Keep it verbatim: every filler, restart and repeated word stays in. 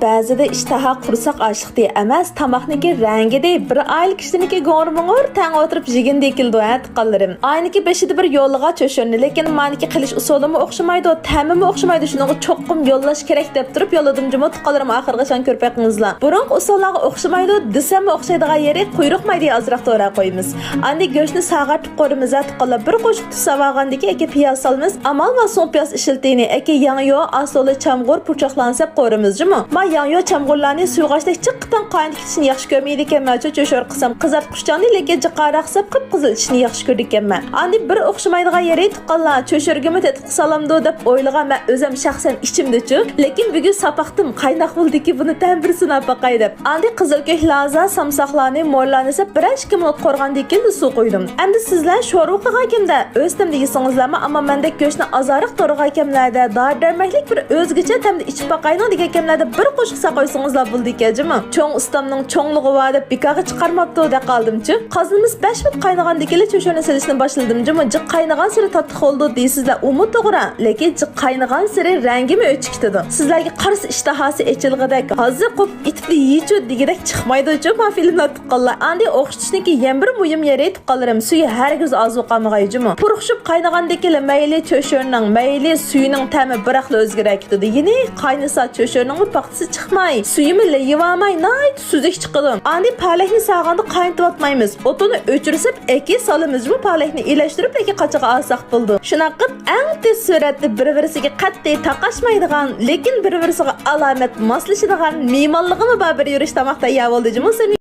بەزىدە ئىشتىھا قۇرساق ئاچلىقى ئەمەس، تاماقنىڭكى رەڭگىدى، بىر ئائىلە كىشىلىرىنىڭكى گوڭۇر-موڭۇر تەڭ ئولتۇرۇپ يېگىندە كېلىدۇ ھە، تۇغقانلىرىم. ئائىلىنىڭكى بېشىدا بىر يولىغا چۆچۈرىنى، لېكىن مانىكى قىلىش ئۇسۇلىمۇ ئوخشىمايدۇ، تەمىمۇ ئوخشىمايدۇ، شۇنىڭغا چوقۇم يوللاش كېرەك دەپ تۇرۇپ يوللىدىم جۇمۇ، تۇغقانلىرىم، ئاخىرغىچان كۆرۈپ بېقىڭىزلا. بۇرۇنقى ئۇسۇللارغا ئوخشىمايدۇ دېسەممۇ ئوخشايدىغان يېرى قۇيرۇق مەيدىگە ئازراق توراپ قويىمىز. ئاندىن گۆشنى ساغارتىپ قورۇمىز ھە، تۇغقانلار. بىر قوشۇق تۇز ساۋاغاندىكى ئەكە پىياز سالىمىز، ئامال ۋە سوڭ پىياز ئىشلىتىنى، ئەكە ياڭيۇ، ئاسولا، چامغۇر، پۇرچاقلارنى سەپ قورۇمىز جۇمۇ. ما ياڭيۇ، چامغۇرلارنى سۇيغاچتەك جىققىتەڭ قاينىتىپ كېتىشنى ياخشى كۆرمەيدىكەنمەن، چۆچۈر قىلسام قىزارتقۇچ چاغنى لېكىن جىقاراق سەپ قىپقىزىل ئىچىشنى ياخشى كۆرىدىكەنمەن. ئاندىن بىر ئوخشىمايدىغان يېرى تۇغقانلار، چۆچۈرىگىمۇ تېتىتقۇ سالامدۇ دەپ ئويلىغان مەن ئۆزەم شەخسەن ئىچىمدىچۇ، لېكىن بۈگۈن ساپاقتىم، قايناق بولدىكى بۇنى تەم بىر سىناپ باقاي دەپ. ئاندىن قىزىل كۆك لازا، سامساقلارنى، مورلارنى سەپ بىرەر ئىككى مىنۇت قورغاندىن كېيىن سۇ قۇيدۇم. ئەمدى سىزلەر شورۋا قىلغانكەمدە ئۆز تەمدە يېسىڭىزلەرمۇ، ئەمما مەندەك گۆشنى ئازراق تورىغانكەملەردە، دارى دەرمەكلىك بىر ئۆزگىچە تەمدە ئىچىپ باقايلىڭ دېگەنكەملەردە بىر قوشۇق ساقايسىڭىزلا بولىدىكەن جۇمۇ. چوڭ ئۇستامنىڭ چوڭلۇقى بار دەپ بىكارغا چىقارماپتۇ دەپ قالدىمچۇ. قازىنىمىز بەش مىنۇت قاينىغاندىن كېيىن چۆچۈرىنى سېلىشنى باشلىدىم جۇمۇ. جىق قاينىغانسېرى تاتلىق بولىدۇ دەيسىزلەر، ئۇمۇ توغرا. لېكىن جىق قاينىغانسېرى رەڭگىمۇ ئۆچۈپ كېتىدۇ. سىزلەرگە قارىسا ئىشتىھاسى ئېچىلغۇدەك، ھازىر قوپۇپ ئېتىپلا يېيىچۇ دېگۈدەك چىقمايدۇچۇ ما فىلىملار تۇغقانلار. ئاندىن ئوخشىتىشنىڭكى يەنە بىر مۇھىم يېرى تۇغقانلىرىم، سۈيى ھەرگىز ئازۇ قالمىغاي جۇمۇ. پۇرىقىشىپ قاينىغاندىن كېيىن مەيلى چۆچۈرىنىڭ، مەيلى سۈيىنىڭ تەمى بىراقلا ئۆزگىرەپ كېتىدۇ. يەنى قاينىسا چۆچۈرىنىڭمۇ پاختىسى چىقماي، سۈيىمۇ لېيىۋالماي ناھايىتى سۈزۈك چىقىدۇ. ئاندىن پالەكنى ساغاندا قاينىتىۋاتمايمىز. ئوتۇنى ئۆچۈرسەپ ئەكى سالىمىزمۇ، پالەكنى ئېلەشتۈرۈپ ئەكى قاچىغا ئالساق بولىدۇ. شۇنداق قىلىپ ئەڭ تېز سۈرئەتتە بىر-بىرسىگە قەتئىي تاقاشمايدىغان، لېكىن بىر-بىرسىگە ئالامەت ماسلىشىدىغان، مېھمانلىقىمۇ بار بىر يۈرۈش تاماق تەييار بولدى جۇمۇ سېنى.